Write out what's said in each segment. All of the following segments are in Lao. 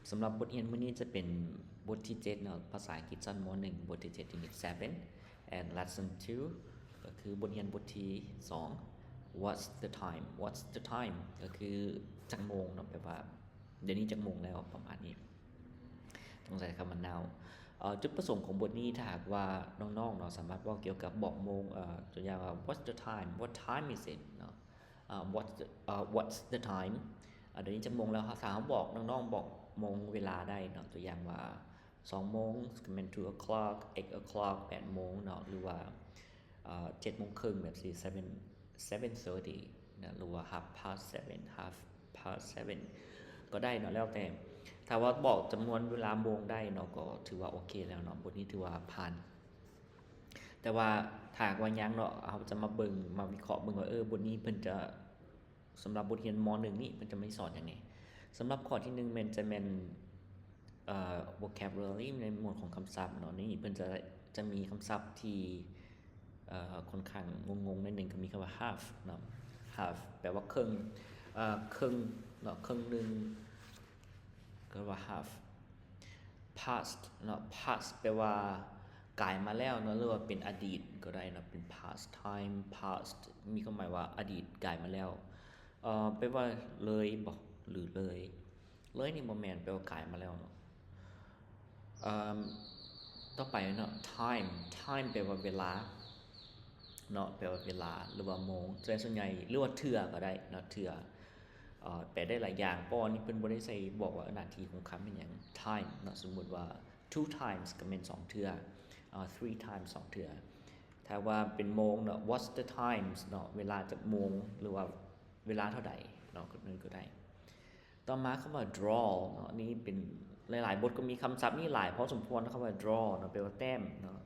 ສຳລັບບົດຮຽນມື້ນີ້ຈະເປັນບົດທີເຈັດເນາະ, ພາສາອັງກິດຊັ້ນ ມໍໜຶ່ງ ບົດທີເຈັດ unit seven and lesson two ກໍຄືບົດຮຽນບົດທີສອງ What's the time? What's the time? ກໍຄືຈັກໂມງເນາະ, ແປວ່າດຽວນີ້ຈັກໂມງແລ້ວ ປະມານນີ້. ຕ້ອງໃຊ້ຄຳວ່າ now. ເອີ ຈຸດປະສົງຂອງບົດນີ້ ຖ້າຫາກວ່ານ້ອງໆເນາະ ສາມາດເວົ້າກ່ຽວກັບບອກໂມງ ເອີ ຕົວຢ່າງວ່າ What's the time? What time is it? ເນາະ. ເອີ What's the, ເອີ What's the time? ເອີ ດຽວນີ້ຈັກໂມງແລ້ວ? ຖ້າເຮົາບອກ ນ້ອງໆບອກໂມງເວລາໄດ້ເນາະ, ຕົວຢ່າງວ່າ ສອງໂມງ ກໍແມ່ນ two o'clock, eight o'clock ແປດໂມງເນາະ, ຫຼືວ່າ ເອີ ເຈັດໂມງເຄິ່ງ ແບບຊີ້ seven, seven thirty ນະ, ຫຼືວ່າ half past seven, half past seven ກໍໄດ້ເນາະ, ແລ້ວແຕ່. ຖ້າວ່າບອກຈຳນວນເວລາໂມງໄດ້ເນາະ ກໍຖືວ່າໂອເຄແລ້ວເນາະ, ບົດນີ້ຖືວ່າຜ່ານ. ແຕ່ວ່າຖ້າຫາກວ່າຍັງເນາະ, ເຮົາຈະມາເບິ່ງ ມາວິເຄາະເບິ່ງວ່າ ເອີ ບົດນີ້ເພິ່ນຈະ ສຳລັບບົດຮຽນ ມໍໜຶ່ງ ນີ້ ເພິ່ນຈະມີສອນຫຍັງແດ່. ສຳລັບຂໍ້ທີໜຶ່ງ ແມ່ນ ຈະແມ່ນ ເອີ vocabulary ໃນໝວດຂອງຄຳສັບເນາະ. ໃນນີ້ເພິ່ນຈະ ຈະມີຄຳສັບທີ່ ເອີ ຂ້ອນຂ້າງງົງໆໜ້ອຍໜຶ່ງ, ກໍມີຄຳວ່າ half ເນາະ, half ແປວ່າເຄິ່ງ, ເອີ ເຄິ່ງເນາະ, ເຄິ່ງໜຶ່ງ ກໍວ່າ half. past ເນາະ, past ແປວ່າກາຍມາແລ້ວເນາະ ຫຼືວ່າເປັນອະດີດກໍໄດ້ເນາະ, ເປັນ past time, past ມີຄວາມໝາຍວ່າອະດີດກາຍມາແລ້ວ. ເອີ ແປວ່າເລີຍບໍ ຫຼືເລີຍ? ເລີຍນີ້ບໍ່ແມ່ນ, ແປວ່າກາຍມາແລ້ວເນາະ. ເອີ ຕໍ່ໄປເນາະ, time, time ແປວ່າເວລາເນາະ, ແປວ່າເວລາ ຫຼືວ່າໂມງ. ແຕ່ສ່ວນໃຫຍ່ ຫຼືວ່າເທື່ອກໍໄດ້ເນາະ, ເທື່ອ ເອີ ແປໄດ້ຫຼາຍຢ່າງ, ເພາະວ່ານີ້ເພິ່ນບໍ່ໄດ້ໃສ່ບອກວ່າໜ້າທີ່ຂອງຄຳແມ່ນຫຍັງ. time ເນາະ, ສົມມຸດວ່າ two times ກໍແມ່ນສອງເທື່ອ, ເອີ three times ສອງເທື່ອ. ຖ້າວ່າເປັນໂມງເນາະ, what's the times ເນາະ, ເວລາຈັກໂມງ ຫຼືວ່າເວລາເທົ່າໃດເນາະ, ກໍນັ້ນກໍໄດ້. ຕໍ່ມາຄຳວ່າ draw ເນາະ, ນີ້ເປັນ ຫຼາຍໆບົດກໍມີຄຳສັບນີ້ຫຼາຍພໍສົມຄວນ, ຄຳວ່າ draw ເນາະ ແປວ່າແຕ້ມເນາະ,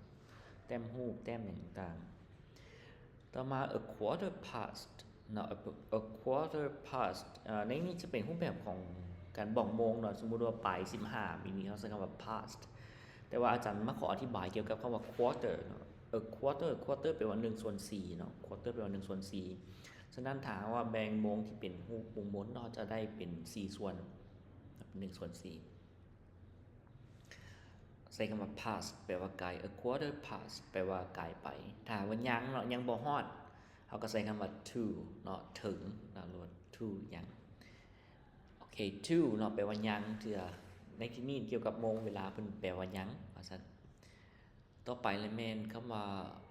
ແຕ້ມຮູບ ແຕ້ມຫຍັງຕ່າງໆ. ຕໍ່ມາ a quarter past ເນາະ, a, a quarter past ເອີ ໃນນີ້ຈະເປັນຮູບແບບຂອງການບອກໂມງເນາະ, ສົມມຸດວ່າປາຍສິບຫ້າ ປີນີ້ເຮົາໃຊ້ຄຳວ່າ past. ແຕ່ວ່າອາຈານມາຂໍອະທິບາຍກ່ຽວກັບຄຳວ່າ quarter ເນາະ, a quarter, quarter ແປວ່າໜຶ່ງສ່ວນສີ່ເນາະ, quarter ແປວ່າໜຶ່ງສ່ວນສີ່. ສະນັ້ນ ຖ້າຫາກວ່າແບ່ງໂມງທີ່ເປັນຮູບວົງມົນເນາະ, ຈະໄດ້ເປັນສີ່ສ່ວນ, ໜຶ່ງສ່ວນສີ່. ໃຊ້ຄຳວ່າ past ແປວ່າກາຍ, a quarter past ແປວ່າກາຍໄປ. ຖ້າຫາກວ່າຍັງເນາະ, ຍັງບໍ່ຮອດ, ເຮົາກໍໃຊ້ຄຳວ່າ to ເນາະ, ເຖິງເນາະ, ຫຼືວ່າ to ຍັງ. ໂອເຄ, to ເນາະ ແປວ່າຍັງເທື່ອ. ໃນທີ່ນີ້ກ່ຽວກັບໂມງເວລາ ເພິ່ນແປວ່າຍັງ ວ່າຊັ້ນ. ຕໍ່ໄປລະແມ່ນຄຳວ່າ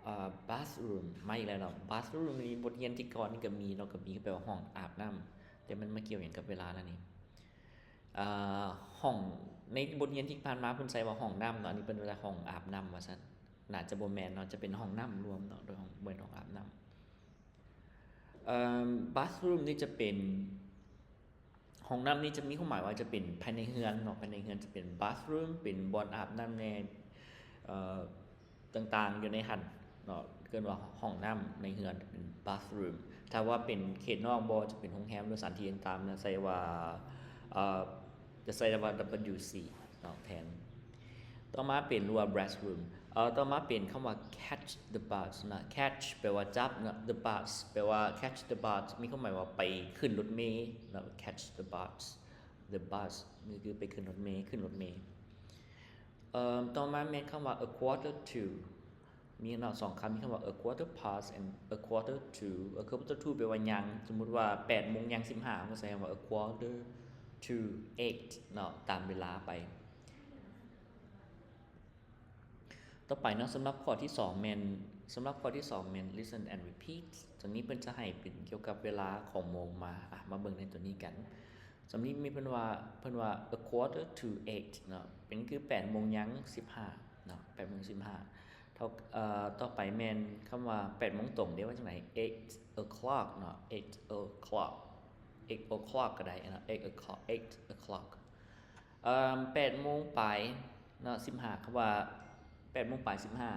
ເອີ bathroom ມາອີກແລ້ວເນາະ. bathroom ໃນບົດຮຽນທີ່ກ່ອນນີ້ກໍມີເນາະ, ກໍມີ ແປວ່າຫ້ອງອາບນ້ຳ, ແຕ່ມັນມາກ່ຽວຫຍັງກັບເວລາລະນີ້? ເອີ ຫ້ອງ ໃນບົດຮຽນທີ່ຜ່ານມາເພິ່ນໃຊ້ວ່າຫ້ອງນ້ຳເນາະ, ອັນນີ້ເພິ່ນວ່າຫ້ອງອາບນ້ຳວ່າຊັ້ນ. ໜ້າຈະບໍ່ແມ່ນເນາະ, ຈະເປັນຫ້ອງນ້ຳລວມເນາະ, ໂດຍຫ້ອງ ບໍ່ແມ່ນຫ້ອງອາບນ້ຳ. ເອີ bathroom ນີ້ຈະເປັນ ຫ້ອງນ້ຳນີ້ຈະມີຄວາມໝາຍວ່າຈະເປັນພາຍໃນເຮືອນເນາະ, ພາຍໃນເຮືອນຈະເປັນ bathroom ເປັນບ່ອນອາບນ້ຳແດ່ ເອີ ຕ່າງໆຢູ່ໃນຫັ້ນເນາະ, ເອີ້ນວ່າຫ້ອງນ້ຳໃນເຮືອນເປັນ bathroom. ຖ້າວ່າເປັນເຂດນອກບໍ່ ຈະເປັນໂຮງແຮມ ຫຼື ສະຖານທີ່ຕ່າງໆ ຈະໃຊ້ວ່າ ເອີ ຈະໃຊ້ວ່າ WC ເນາະ ແທນ. ຕໍ່ມາເປັນ ຫຼືວ່າ restroom ເອີ ຕໍ່ມາເປັນຄຳວ່າ catch the bus ນະ, catch ແປວ່າຈັບນະ, the bus ແປວ່າ catch the bus ມີຄວາມໝາຍວ່າໄປຂຶ້ນລົດເມນະ, catch the bus, the bus ນີ້ຄືໄປຂຶ້ນລົດເມ, ຂຶ້ນລົດເມ. ເອີ ຕໍ່ມາແມ່ນຄຳວ່າ a quarter to ມີເນາະ ສອງຄຳ, ມີຄຳວ່າ a quarter past and a quarter to. a quarter to ແປວ່າຍັງ, ສົມມຸດວ່າແປດໂມງຍັງສິບຫ້າ ເຮົາກໍໃຊ້ຄຳວ່າ a quarter to eight ເນາະ, ຕາມເວລາໄປ. ຕໍ່ໄປເນາະ, ສຳລັບຂໍ້ທີສອງແມ່ນ, ສຳລັບຂໍ້ທີສອງແມ່ນ listen and repeat. ຕົວນີ້ເພິ່ນຈະໃຫ້ເປັນກ່ຽວກັບເວລາຂອງໂມງມາ. ອະ ມາເບິ່ງໃນຕົວນີ້ກັນ. ສຳນີ້ມີເພິ່ນວ່າ, ເພິ່ນວ່າ a quarter to eight ເນາະ, ເປັນຄືແປດໂມງຍັງສິບຫ້າເນາະ, ແປດໂມງສິບຫ້າ. ເທົ່າ, ເອີ, ຕໍ່ໄປແມ່ນຄຳວ່າແປດໂມງຕົງເດ ວ່າຈັ່ງໃດ? eight o'clock ເນາະ, eight o'clock, eight o'clock ກໍໄດ້ເນາະ, eight o'clock, eight o'clock. ເອີ, ແປດໂມງປາຍເນາະ, ສິບຫ້າ, ຄຳວ່າແປດໂມງປາຍສິບຫ້າ.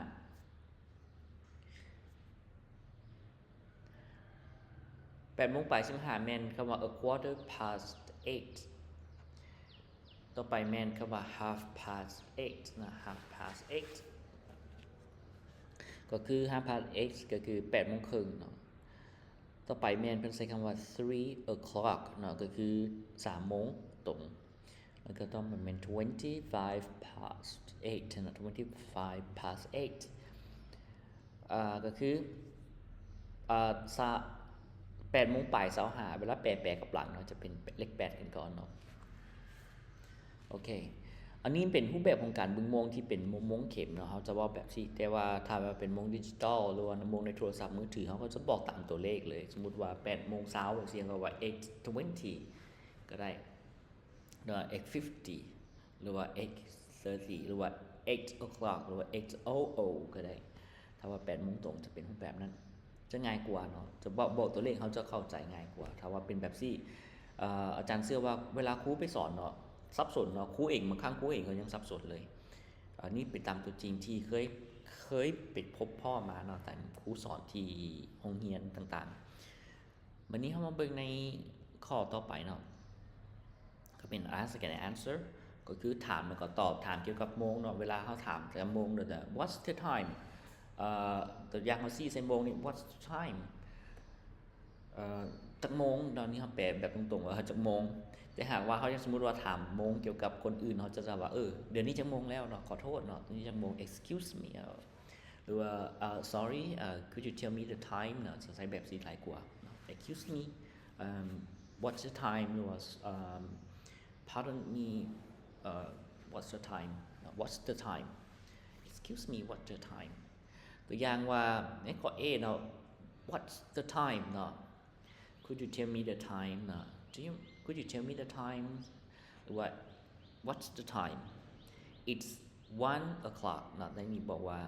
ແປດໂມງປາຍສິບຫ້າແມ່ນຄຳວ່າ a quarter past eight. ຕໍ່ໄປແມ່ນຄຳວ່າ half past eight ນະ, half past eight ກໍຄື half past eight ກໍຄືແປດໂມງເຄິ່ງເນາະ. ຕໍ່ໄປແມ່ນເພິ່ນໃຊ້ຄຳວ່າ three o'clock ເນາະ, ກໍຄືສາມໂມງຕົງ. ມັນກໍຕ້ອງແມ່ນ twenty-five past eight ເນາະ twenty-five past eight ອ່າ ກໍຄື ອ່າ ສະ ແປດໂມງປາຍຊາວຫ້າ ເວລາແປ ແປກັບຫຼັງເນາະ ຈະເປັນເລກແປດຂຶ້ນກ່ອນເນາະ. ໂອເຄ ອັນນີ້ເປັນຮູບແບບຂອງການເບິ່ງໂມງທີ່ເປັນໂມງ ໂມງເຂັມເນາະ ເຮົາຈະເວົ້າແບບຊີ້ ແຕ່ວ່າຖ້າວ່າເປັນໂມງດິຈິຕອລ ຫຼືວ່າໂມງໃນໂທລະສັບມືຖື ເຮົາກໍຈະບອກຕາມຕົວເລກເລີຍ. ສົມມຸດວ່າແປດໂມງຊາວ ຈັ່ງຊີ້ ເຮົາກໍວ່າ eight twenty ກໍໄດ້ ຫຼືວ່າ eight fifty ຫຼືວ່າ eight thirty ຫຼືວ່າ eight o'clock ຫຼືວ່າ eight o o ກໍໄດ້. ຖ້າວ່າແປດໂມງຕົງຈະເປັນຮູບແບບນັ້ນ ຈະງ່າຍກວ່າເນາະ ຈະບອກ ບອກຕົວເລກເຮົາຈະເຂົ້າໃຈງ່າຍກວ່າ. ຖ້າວ່າເປັນແບບຊີ້ ເອີ ອາຈານເຊື່ອວ່າເວລາຄູໄປສອນເນາະ ສັບສົນເນາະ ຄູເອງ ບາງຄັ້ງຄູເອງກໍຍັງສັບສົນເລີຍ. ອັນນີ້ເປັນຕາມຕົວຈິງທີ່ເຄີຍ ເຄີຍໄປພົບພໍ້ມາເນາະ ຕາມຄູສອນທີ່ໂຮງຮຽນຕ່າງໆ. ບັດນີ້ເຮົາມາເບິ່ງໃນຂໍ້ຕໍ່ໄປເນາະ ກໍເປັນ ask and answer ກໍຄືຖາມແລ້ວກໍຕອບ ຖາມກ່ຽວກັບໂມງເນາະ. ເວລາເຮົາຖາມກ່ຽວກັບໂມງເນາະ what's the time ເອີ ຕົວຢ່າງເຮົາຊີ້ໃສ່ໂມງນີ້ what's the time ເອີ ຈັກໂມງເນາະ ນີ້ເຮົາແປແບບຕົງໆວ່າຈັກໂມງ. ແຕ່ຫາກວ່າເຮົາຍັງ ສົມມຸດວ່າຖາມໂມງກ່ຽວກັບຄົນອື່ນ ເຮົາຈະວ່າ ເອີ ດຽວນີ້ຈັກໂມງແລ້ວເນາະ ຂໍໂທດເນາະ ດຽວນີ້ຈັກໂມງ excuse me ເອີ ຫຼືວ່າ ເອີ sorry ເອີ could you tell me the time ເນາະ ຈະໃຊ້ແບບຊີ້ຫຼາຍກວ່າເນາະ excuse me ເອີ what's the time ຫຼືວ່າ ເອີ pardon me ເອີ what's the time ເນາະ what's the time excuse me what's the time ຕົວຢ່າງວ່າໃນຂໍ້ A ເນາະ what's the time ເນາະ could you tell me the time ເນາະ do you could you tell me the time ຫຼືວ່າ what's the time it's one o'clock ເນາະ ໃນນີ້ບອກວ່າ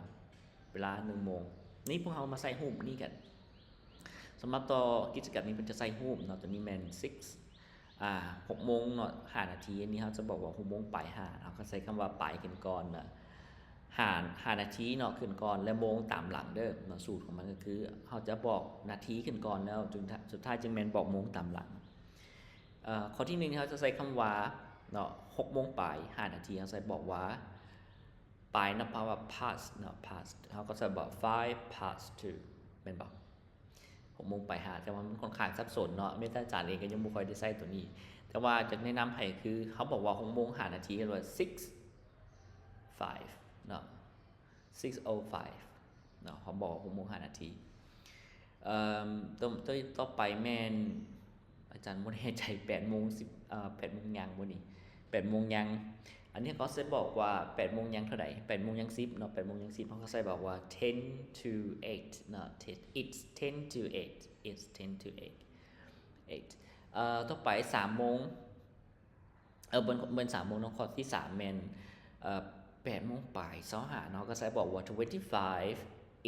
ເວລາໜຶ່ງໂມງ. ນີ້ພວກເຮົາມາໃສ່ຮູບນີ້ກັນ ສຳລັບຕໍ່ກິດຈະກຳນີ້ເພິ່ນຈະໃສ່ຮູບເນາະ ຕົວນີ້ແມ່ນ six ອ່າ ຫົກໂມງເນາະ ຫ້ານາທີ. ອັນນີ້ເຮົາຈະບອກວ່າຫົກໂມງປາຍຫ້າ ເຮົາກໍໃສ່ຄຳວ່າປາຍຂຶ້ນກ່ອນນະ ຫ້າ ຫ້ານາທີເນາະ ຂຶ້ນກ່ອນ ແລະ ໂມງຕາມຫຼັງເດີເນາະ. ສູດຂອງມັນກໍຄືເຮົາຈະບອກນາທີຂຶ້ນກ່ອນ ແລ້ວຈຶ່ງ ສຸດທ້າຍຈຶ່ງແມ່ນບອກໂມງຕາມຫຼັງ. ເອີ ຂໍ້ທີໜຶ່ງ ເຮົາຈະໃສ່ຄຳວ່າເນາະ ຫົກໂມງປາຍຫ້ານາທີ ເຮົາໃສ່ບອກວ່າ ປາຍນະ ແປວ່າ past ເນາະ past ເຮົາກໍໃສ່ບອກ five past two ແມ່ນບໍ່? ຫົກໂມງປາຍຫ້າ ແຕ່ວ່າມັນຂ້ອນຂ້າງສັບສົນເນາະ ແມ່ນອາຈານເອງກໍຍັງບໍ່ຄ່ອຍໄດ້ໃຊ້ຕົວນີ້ ແຕ່ວ່າຈະແນະນຳໃຫ້ຄືເຮົາບອກວ່າຫົກໂມງຫ້ານາທີ ເອີ້ນວ່າ six five ເນາະ six o five ເນາະ ເຮົາບອກຫົກໂມງຫ້ານາທີ. ເອີ ຕົວ ຕົວຕໍ່ໄປແມ່ນ ອາຈານບໍ່ແນ່ໃຈ ແປດໂມງສິບ ເອີ ແປດໂມງຍັງບໍ່ນີ້ ແປດໂມງຍັງ. ອັນນີ້ເຮົາກໍໃສ່ບອກວ່າແປດໂມງຍັງເທົ່າໃດ ແປດໂມງຍັງສິບເນາະ ແປດໂມງຍັງສິບ ເຮົາກໍໃສ່ບອກວ່າ ten to eight ເນາະ it's ten to eight it's ten to eight eight ເອີ ຕໍ່ໄປສາມໂມງ ເອີ ເປັນ ເປັນສາມໂມງເນາະ. ຂໍ້ທີສາມແມ່ນ ເອີ ແປດໂມງປາຍຊາວຫ້າເນາະ ເຮົາກໍໃສ່ບອກວ່າ twenty-five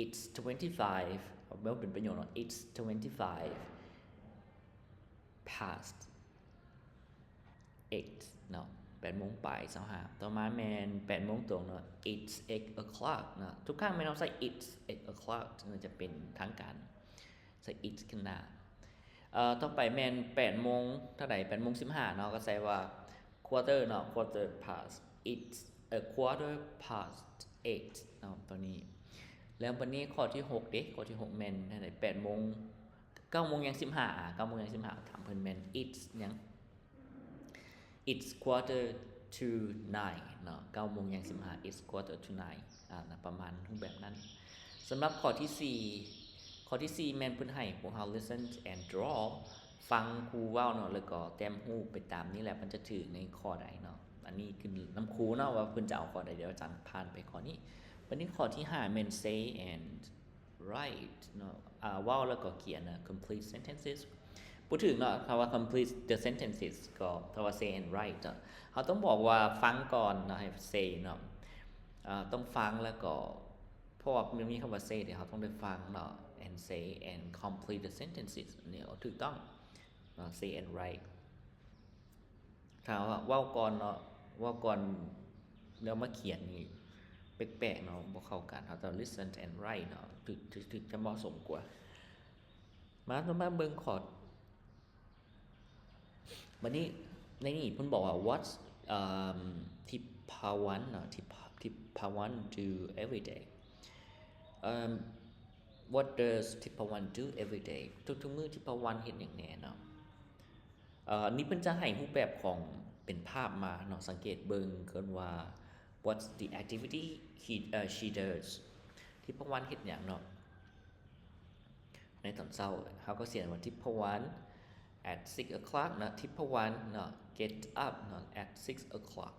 it's twenty-five ເອົາເປັນປະໂຫຍກເນາະ it's twenty-five past eight ເນາະ ແປດໂມງປາຍຊາວຫ້າ. ຕໍ່ມາແມ່ນແປດໂມງຕົງເນາະ it's eight o'clock ເນາະ ທຸກຄັ້ງແມ່ນເຮົາໃສ່ it's eight o'clock ເນາະ ຈະເປັນທາງການ ໃສ່ it's ຂຶ້ນໜ້າ. ເອີ ຕໍ່ໄປແມ່ນແປດໂມງເທົ່າໃດ ແປດໂມງສິບຫ້າເນາະ ກໍໃສ່ວ່າ quarter ເນາະ quarter past it's a quarter past eight ເນາະ ຕົວນີ້. ແລ້ວບັດນີ້ຂໍ້ທີຫົກເດ ຂໍ້ທີຫົກແມ່ນເທົ່າໃດ ແປດໂມງ ເກົ້າໂມງຍັງສິບຫ້າ ເກົ້າໂມງຍັງສິບຫ້າ ຖາມເພິ່ນແມ່ນ it's ຫຍັງ it's quarter to nine ເນາະ ເກົ້າໂມງຍັງສິບຫ້າ it's quarter to nine ອ່າ ປະມານຮູບແບບນັ້ນ. ສຳລັບຂໍ້ທີສີ່ ຂໍ້ທີສີ່ແມ່ນເພິ່ນໃຫ້ພວກເຮົາ listen and draw ຟັງຄູເວົ້າເນາະ ແລ້ວກໍແຕ້ມຮູບໄປຕາມນີ້ແຫຼະ ມັນຈະຖືກໃນຂໍ້ໃດເນາະ. ອັນນີ້ຂຶ້ນນຳຄູເນາະວ່າເພິ່ນຈະເອົາຂໍ້ໃດ ດຽວອາຈານຜ່ານໄປຂໍ້ນີ້. ບັດນີ້ຂໍ້ທີຫ້າແມ່ນ say and write ເນາະ ອ່າ ເວົ້າແລ້ວກໍຂຽນນະ complete sentences ບໍ່ຖືກເນາະ ຄຳວ່າ complete the sentences ກໍ ຄຳວ່າ say and write ເນາະ ເຮົາຕ້ອງບອກວ່າຟັງກ່ອນເນາະ ໃຫ້ say ເນາະ ອ່າ ຕ້ອງຟັງແລ້ວກໍ ເພາະວ່າມັນມີຄຳວ່າ say ເດ ເຮົາຕ້ອງໄດ້ຟັງເນາະ and say and complete the sentences ນີ້ຖືກຕ້ອງເນາະ say and write. ຖ້າວ່າເວົ້າກ່ອນເນາະ ເວົ້າກ່ອນແລ້ວມາຂຽນນີ້ແປກໆເນາະ ບໍ່ເຂົ້າກັນ. ເຮົາຕ້ອງ listen and write ເນາະ ຖືກ ຖືກ ຖືກຈະເໝາະສົມກວ່າ. ມາ ມາເບິ່ງຂໍ້ ບັດນີ້ໃນນີ້ເພິ່ນບອກວ່າ what ທິບພາວັນເນາະ ທິບ ທິບພາວັນ do every day ເອີ what does ທິບພາວັນ do every day ທຸກໆມື້ທິບພາວັນເຮັດຫຍັງແດ່ເນາະ. ເອີ ອັນນີ້ເພິ່ນຈະໃຫ້ຮູບແບບຂອງ ເປັນພາບມາເນາະ ສັງເກດເບິ່ງເອີ້ນວ່າ What's the activity he, uh, she does? ທິບພະວັນເຮັດຫຍັງເນາະ ໃນຕອນເຊົ້າ? ເຮົາກໍຂຽນວ່າ ທິບພະວັນ at six o'clock ເນາະ ທິບພະວັນເນາະ get up ເນາະ at six o'clock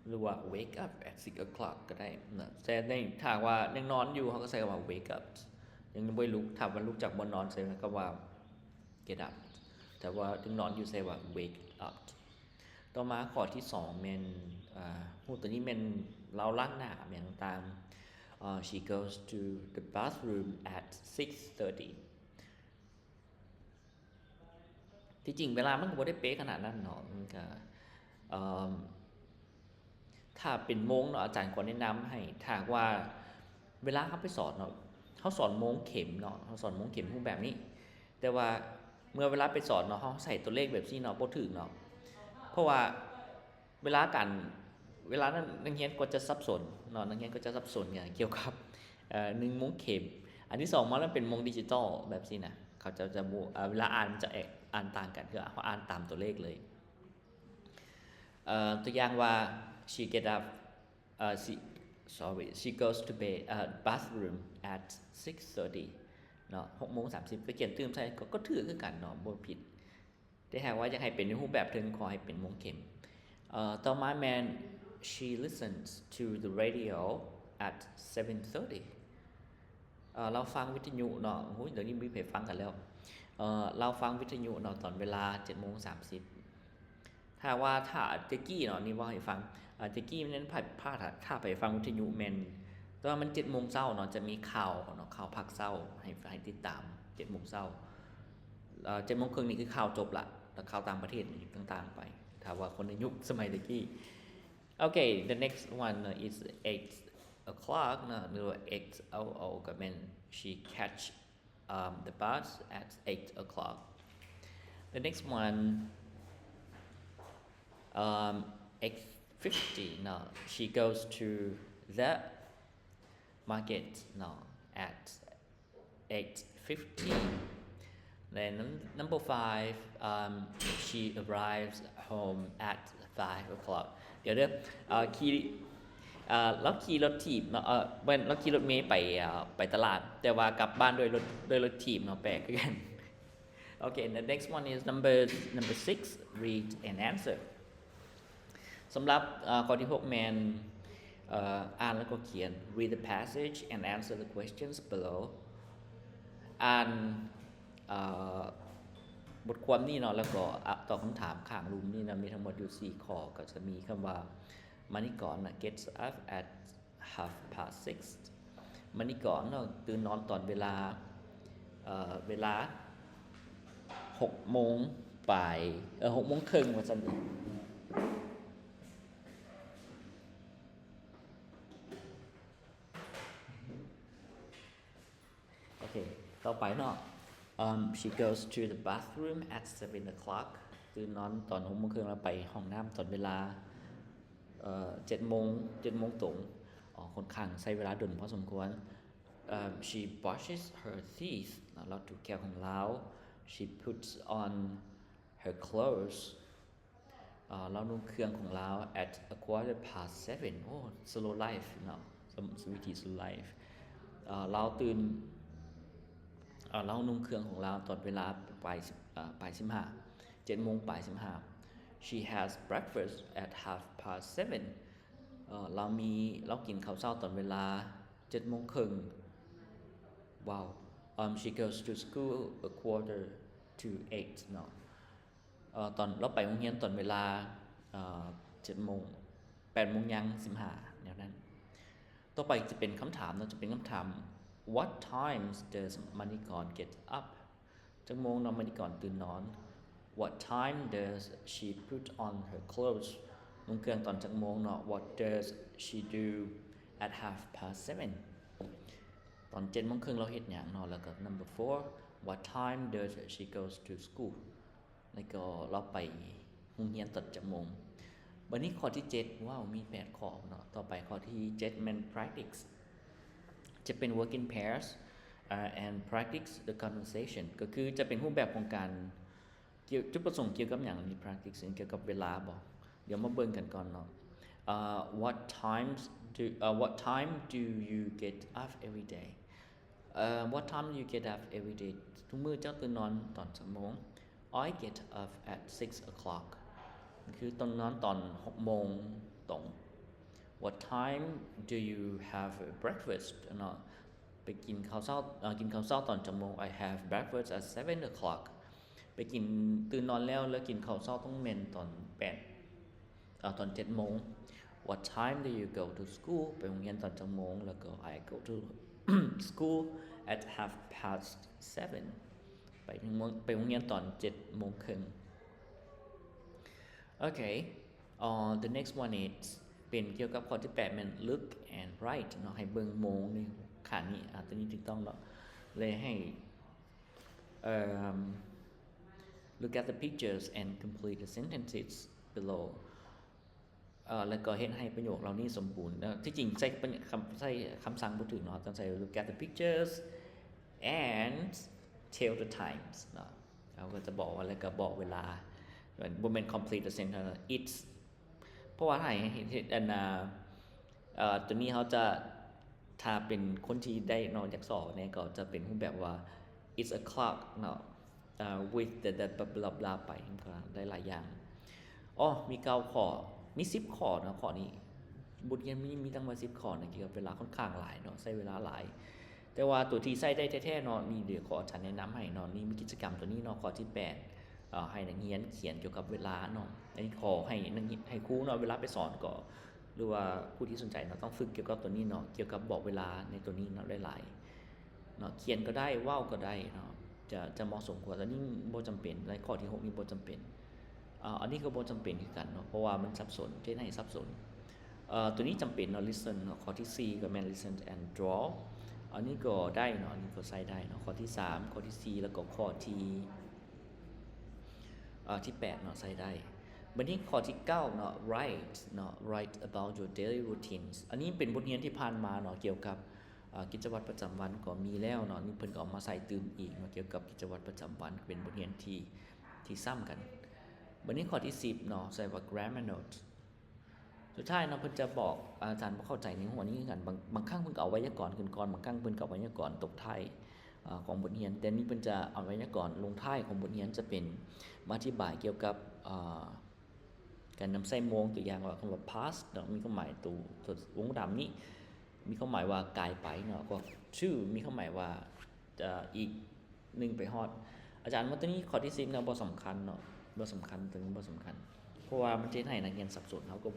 ຫຼືວ່າ wake up at six o'clock ກໍໄດ້ເນາະ ແຕ່ໃນ ຖ້າວ່າຍັງນອນຢູ່ ເຮົາກໍໃຊ້ຄຳວ່າ wake up ຍັງບໍ່ໄດ້ລຸກ. ຖ້າວ່າລຸກຈາກບ່ອນນອນ ໃຊ້ຄຳວ່າ get up ແຕ່ວ່າຍັງນອນຢູ່ ໃຊ້ວ່າ wake up. ຕໍ່ມາຂໍ້ທີສອງແມ່ນ ອາ ຮູບໂຕນີ້ແມ່ນລາວລ້າງໜ້າແມ່ນຕ່າງໆ ເອີ She goes to the bathroom at six thirty. ທີ່ຈິງເວລາມັນກໍບໍ່ໄດ້ເປະຂະໜາດນັ້ນເນາະ ມັນກໍ ເອີ ຖ້າເປັນໂມງເນາະ ອາຈານກໍແນະນຳໃຫ້ ຖ້າຫາກວ່າເວລາເຮົາໄປສອນເນາະ ເຮົາສອນໂມງເຂັມເນາະ ເຮົາສອນໂມງເຂັມຮູບແບບນີ້ ແຕ່ວ່າເມື່ອເວລາໄປສອນເນາະ ເຮົາໃສ່ຕົວເລກແບບຊີ້ເນາະ ບໍ່ຖືກເນາະ ເພາະວ່າເວລາການ ເວລານັ້ນນັກຮຽນກໍຈະສັບສົນເນາະ ນັກຮຽນກໍຈະສັບສົນກ່ຽວກັບ ເອີ ໜຶ່ງໂມງເຂັມ ອັນທີສອງມາແລ້ວເປັນໂມງດິຈິຕອລແບບຊີ້ນະ ເຂົາເຈົ້າຈະບໍ່ ເອີ ເວລາອ່ານມັນຈະແອກ ອ່ານຕ່າງກັນ ຄືເຮົາອ່ານຕາມຕົວເລກເລີຍ. ເອີ ຕົວຢ່າງວ່າ She get up, ເອີ she, sorry, she goes to bed, ເອີ bathroom at six thirty ເນາະ ຫົກໂມງສາມສິບ ກໍຂຽນຕື່ມໃສ່ ກໍ ກໍຖືກຄືກັນເນາະ ບໍ່ຜິດ. ແຕ່ຫາກວ່າຢາກໃຫ້ເປັນໃນຮູບແບບເທິງ ຂໍໃຫ້ເປັນໂມງເຂັມ. ເອີ ຕໍ່ມາແມ່ນ She listens to the radio at seven thirty. ເອີ ລາວຟັງວິທະຍຸເນາະ ໂອ້ຍ ດຽວນີ້ບໍ່ມີໃຜຟັງກັນແລ້ວ. ເອີ ລາວຟັງວິທະຍຸເນາະ ຕອນເວລາເຈັດໂມງສາມສິບ. ຖ້າວ່າ ຖ້າແຕ່ກີ້ເນາະ ນີ້ເວົ້າໃຫ້ຟັງ ອາ ແຕ່ກີ້ແມ່ນ ຖ້າ ຖ້າ ຖ້າໃຜຟັງວິທະຍຸແມ່ນ ແຕ່ວ່າມັນເຈັດໂມງເຊົ້າເນາະ ຈະມີຂ່າວເນາະ ຂ່າວພາກເຊົ້າ ໃຫ້ ໃຫ້ຕິດຕາມເຈັດໂມງເຊົ້າ. ເອີ ເຈັດໂມງເຄິ່ງນີ້ຄືຂ່າວຈົບລະ ແລ້ວຂ່າວຕ່າງປະເທດຕ່າງໆໄປ ຖ້າວ່າຄົນໃນຍຸກສະໄໝແຕ່ກີ້. Okay, the next one is eight o'clock ເນາະ ຫຼືວ່າ eight o o ກໍແມ່ນ She catch, um, the bus at eight o'clock. The next one, um, eight fifty ເນາະ She goes to the market ເນາະ at eight fifteen. Then number five, um, she arrives home at five o'clock. ດຽວເດີ ເອີ ຂີ່ ເອີ ລາວຂີ່ລົດຖີບເນາະ ເອີ ແມ່ນ ລາວຂີ່ລົດເມໄປ ເອີ ໄປຕະຫຼາດ ແຕ່ວ່າກັບບ້ານດ້ວຍລົດ ດ້ວຍລົດຖີບເນາະ ແປກຄືກັນ. Okay, the next one is number, number six, read and answer. ສຳລັບ ເອີ ຂໍ້ທີຫົກແມ່ນ ເອີ ອ່ານແລ້ວກໍຂຽນ Read the passage and answer the questions below. ອ່ານ ເອີ ບົດຄວາມນີ້ເນາະ ແລ້ວກໍ ອະ ຕອບຄຳຖາມຂ້າງລຸ່ມນີ້ເນາະ ມີທັງໝົດຢູ່ສີ່ຂໍ້ ກໍຈະມີຄຳວ່າ ມະນີກອນ gets up at half past six. ມະນີກອນເນາະ ຕື່ນນອນຕອນເວລາ ເອີ ເວລາຫົກໂມງປາຍ ເອີ ຫົກໂມງເຄິ່ງວ່າຊັ້ນ. ໂອເຄ ຕໍ່ໄປເນາະ ເອີ She goes to the bathroom at seven o'clock. ຕື່ນນອນຕອນຫົກໂມງເຄິ່ງ ແລ້ວໄປຫ້ອງນ້ຳຕອນເວລາ ເອີ ເຈັດໂມງ ເຈັດໂມງຕົງ. ອໍ ຂ້ອນຂ້າງໃຊ້ເວລາດົນພໍສົມຄວນ. ເອີ She brushes her teeth ເນາະ ລາວຖູແຂ້ວຂອງລາວ. She puts on her clothes ເອີ ລາວນຸ່ງເຄື່ອງຂອງລາວ at a quarter past seven. ໂອ້ slow life ເນາະ ສະ ວິຖີ slow life. ເອີ ລາວຕື່ນ ເອີ ລາວນຸ່ງເຄື່ອງຂອງລາວຕອນເວລາປາຍ ເອີ ປາຍສິບຫ້າ ເຈັດໂມງປາຍສິບຫ້າ. She has breakfast at half past seven. ເອີ ລາວມີ ລາວກິນເຂົ້າເຊົ້າຕອນເວລາເຈັດໂມງເຄິ່ງ. ວ້າວ um, she goes to school a quarter to eight ເນາະ. ເອີ ຕອນລາວໄປໂຮງຮຽນຕອນເວລາ ເອີ ເຈັດໂມງ ແປດໂມງຍ່າງສິບຫ້າ ແນວນັ້ນ. ຕໍ່ໄປຈະເປັນຄຳຖາມເນາະ ຈະເປັນຄຳຖາມ What times does ມະນີກອນ get up? ຈັກໂມງເນາະ ມະນີກອນຕື່ນນອນ? What time does she put on her clothes? ນຸ່ງເຄື່ອງຕອນຈັກໂມງເນາະ? What does she do at half past seven? ຕອນເຈັດໂມງເຄິ່ງລາວເຮັດຫຍັງເນາະ? ແລ້ວກໍ number four, what time does she goes to school? ແລ້ວກໍລາວໄປໂຮງຮຽນຕອນຈັກໂມງ? ບັດນີ້ຂໍ້ທີເຈັດ ວ້າວ ມີແປດຂໍ້ເນາະ. ຕໍ່ໄປຂໍ້ທີເຈັດແມ່ນ practice ຈະເປັນ work in pairs, uh, and practice the conversation ກໍຄືຈະເປັນຮູບແບບຂອງການ ກ່ຽວ ຈຸດປະສົງກ່ຽວກັບຫຍັງນີ້ practicing ກ່ຽວກັບເວລາບໍ? ດຽວມາເບິ່ງກັນກ່ອນເນາະ. ເອີ What times do ເອີ What time do you get up every day? ເອີ What time do you get up every day? ທຸກມື້ເຈົ້າຕື່ນນອນຕອນຈັກໂມງ? I get up at six o'clock. ຄືຕ້ອງນອນຕອນຫົກໂມງຕົງ. What time do you have breakfast? ເນາະ ໄປກິນເຂົ້າເຊົ້າ ເອີ ກິນເຂົ້າເຊົ້າຕອນຈັກໂມງ? I have breakfast at seven o'clock. ໄປກິນ ຕື່ນນອນແລ້ວ ແລ້ວກິນເຂົ້າເຊົ້າຕ້ອງແມ່ນຕອນແປດ ເອີ ຕອນເຈັດໂມງ. What time do you go to school? ໄປໂຮງຮຽນຕອນຈັກໂມງ? ແລ້ວກໍ I go to school at half past seven. ໄປໂຮງ ໄປໂຮງຮຽນຕອນເຈັດໂມງເຄິ່ງ. Okay. Uh, the next one is ເປັນກ່ຽວກັບຂໍ້ທີແປດ ແມ່ນ look and write ເນາະ ໃຫ້ເບິ່ງໂມງໃນຂ້າງນີ້. ອາ ຕົວນີ້ຖືກຕ້ອງເນາະ ແລະ ໃຫ້ ເອີ່ມ look at the pictures and complete the sentences below. ເອີ ແລ້ວກໍເຮັດໃຫ້ປະໂຫຍກເຫຼົ່ານີ້ສົມບູນ. ເອີ ທີ່ຈິງໃຊ້ຄຳ ໃຊ້ຄຳສັ່ງບໍ່ຖືກເນາະ ຕ້ອງໃຊ້ look at the pictures and tell the times ເນາະ. ເຮົາກໍຈະບອກວ່າ ແລ້ວກໍບອກເວລາ ບໍ່ແມ່ນ complete the sentence it's ເພາະວ່າໃຫ້ເຮັດອັນນ່າ ເອີ ຕົວນີ້ເຮົາຈະ ຖ້າເປັນຄົນທີ່ໄດ້ເນາະ ຢາກສອບແດ່ ກໍຈະເປັນຮູບແບບວ່າ it's o'clock ເນາະ ເອີ with the the blah blah blah ໄປ ມັນກໍໄດ້ຫຼາຍຢ່າງ. ອໍ ມີເກົ້າຂໍ້ ມີສິບຂໍ້ເນາະ ຂໍ້ນີ້ ບົດຮຽນມີ ມີຕັ້ງວ່າສິບຂໍ້ນະ ກ່ຽວກັບເວລາ ຂ້ອນຂ້າງຫຼາຍເນາະ ໃຊ້ເວລາຫຼາຍ. ແຕ່ວ່າຕົວທີ່ໃຊ້ໄດ້ແທ້ໆເນາະ ນີ້ດຽວຂໍອາຈານແນະນຳໃຫ້ເນາະ ນີ້ມີກິດຈະກຳຕົວນີ້ເນາະ ຂໍ້ທີແປດ ເອີ ໃຫ້ນັກຮຽນຂຽນກ່ຽວກັບເວລາເນາະ. ອັນນີ້ຂໍໃຫ້ນັກຮຽນ ໃຫ້ຄູເນາະ ເວລາໄປສອນກໍ ຫຼືວ່າຜູ້ທີ່ສົນໃຈເນາະ ຕ້ອງຝຶກກ່ຽວກັບຕົວນີ້ເນາະ ກ່ຽວກັບບອກເວລາໃນຕົວນີ້ເນາະ ຫຼາຍໆເນາະ ຂຽນກໍໄດ້ ເວົ້າກໍໄດ້ເນາະ ຈະ ຈະເໝາະສົມກວ່າ. ຕົວນີ້ບໍ່ຈຳເປັນ ໃນຂໍ້ທີຫົກນີ້ບໍ່ຈຳເປັນ. ອາ ອັນນີ້ກໍບໍ່ຈຳເປັນຄືກັນເນາະ ເພາະວ່າມັນສັບສົນ ຈະເຮັດໃຫ້ສັບສົນ. ເອີ ຕົວນີ້ຈຳເປັນເນາະ listen ເນາະ ຂໍ້ທີສີ່ກໍແມ່ນ listen and draw ອັນນີ້ກໍໄດ້ເນາະ ອັນນີ້ກໍໃຊ້ໄດ້ເນາະ ຂໍ້ທີສາມ ຂໍ້ທີສີ່ ແລ້ວກໍຂໍ້ທີ ເອີ ທີແປດເນາະ ໃຊ້ໄດ້. ບັດນີ້ຂໍ້ທີເກົ້າເນາະ write ເນາະ write about your daily routines ອັນນີ້ເປັນບົດຮຽນທີ່ຜ່ານມາເນາະ ກ່ຽວກັບ ເອີ ກິດຈະວັດປະຈຳວັນກໍມີແລ້ວເນາະ ນີ້ເພິ່ນກໍເອົາມາໃສ່ຕື່ມອີກເນາະ ກ່ຽວກັບກິດຈະວັດປະຈຳວັນ ເປັນບົດຮຽນທີ່ ທີ່ຊ້ຳກັນ. ບັດນີ້ຂໍ້ທີສິບເນາະ ໃສ່ວ່າ grammar note ສຸດທ້າຍເນາະ ເພິ່ນຈະບອກ ອາຈານບໍ່ເຂົ້າໃຈໃນຫົວນີ້ຄືກັນ ບາງ ບາງຄັ້ງເພິ່ນກໍເອົາໄວຍາກອນຂຶ້ນກ່ອນ ບາງຄັ້ງເພິ່ນກໍເອົາໄວຍາກອນຕົບທ້າຍ ເອີ ຂອງບົດຮຽນ ແຕ່ນີ້ເພິ່ນຈະເອົາໄວຍາກອນລົງທ້າຍຂອງບົດຮຽນ ຈະເປັນມາອະທິບາຍກ່ຽວກັບ ເອີ ການນຳໃຊ້ໂມງ ຕົວຢ່າງວ່າຄຳວ່າ past ເນາະ ມີຄວາມໝາຍໂຕ ໂຕວົງດຳນີ້ ມີຄວາມໝາຍວ່າກາຍໄປເນາະ ກໍ to ມີຄວາມໝາຍວ່າ ເອີ ອີກໜຶ່ງໄປຮອດ. ອາຈານວ່າຕົວນີ້ຂໍ້ທີສິບເນາະ ບໍ່ສຳຄັນເນາະ ບໍ່ສຳຄັນ ຕົວນີ້ບໍ່ສຳຄັນ ເພາະວ່າມັນຈະເຮັດໃຫ້ນັກຮຽນສັບສົນ ເຮົາກໍ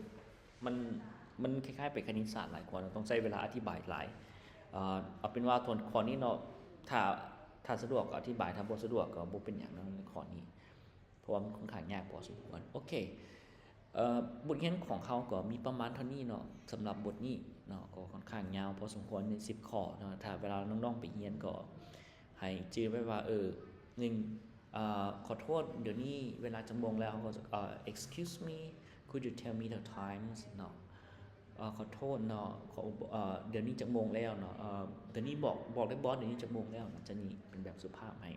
ມັນ ມັນຄ້າຍໆໄປຄະນິດສາດຫຼາຍກວ່າເນາະ ຕ້ອງໃຊ້ເວລາອະທິບາຍຫຼາຍ. ເອີ ເອົາເປັນວ່າຂໍ້ ຂໍ້ນີ້ເນາະ ຖ້າ ຖ້າສະດວກກໍອະທິບາຍ ຖ້າບໍ່ສະດວກກໍບໍ່ເປັນຫຍັງເນາະ ໃນຂໍ້ນີ້ ເພາະວ່າມັນຂ້ອນຂ້າງຍາກພໍສົມຄວນ. ໂອເຄ ເອີ ບົດຮຽນຂອງເຮົາກໍມີປະມານເທົ່ານີ້ເນາະ ສຳລັບບົດນີ້ເນາະ ກໍຂ້ອນຂ້າງຍາວພໍສົມຄວນ ມີສິບຂໍ້ເນາະ. ຖ້າເວລານ້ອງໆໄປຮຽນກໍໃຫ້ຈື່ໄວ້ວ່າ ເອີ ໜຶ່ງ ເອີ ຂໍໂທດ ດຽວນີ້ເວລາຈັກໂມງແລ້ວ? ເຮົາກໍ ເອີ excuse me, could you tell me the times ເນາະ ເອີ ຂໍໂທດເນາະ ຂໍ ເອີ ດຽວນີ້ຈັກໂມງແລ້ວເນາະ ເອີ ດຽວນີ້ບອກ ບອກໄດ້ບໍ່ ດຽວນີ້ຈັກໂມງແລ້ວ? ຈະນີ້ເປັນແບບສຸພາບໃຫ້.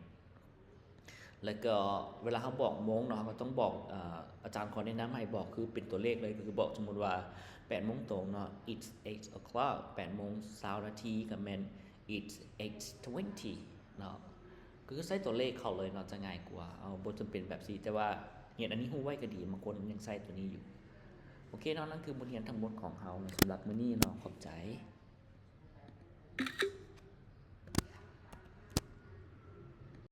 ແລ້ວກໍເວລາເຮົາບອກໂມງເນາະ ເຮົາກໍຕ້ອງບອກ ເອີ ອາຈານຂໍແນະນຳໃຫ້ບອກຄືເປັນຕົວເລກເລີຍ ກໍຄືບອກສົມມຸດວ່າ ແປດໂມງຕົງເນາະ it's eight o'clock ແປດໂມງຊາວນາທີ ກໍແມ່ນ it's eight twenty ເນາະ ກໍຄືໃຊ້ຕົວເລກເຂົ້າເລີຍເນາະ ຈະງ່າຍກວ່າ. ເອົາ ບໍ່ຈຳເປັນແບບຊີ້ ແຕ່ວ່າຮຽນອັນນີ້ຮູ້ໄວ້ກໍດີ ບາງຄົນຍັງໃຊ້ຕົວນີ້ຢູ່. ໂອເຄເນາະ ນັ້ນຄືບົດຮຽນທັງໝົດຂອງເຮົາສຳລັບມື້ນີ້ເນາະ ຂອບໃຈ.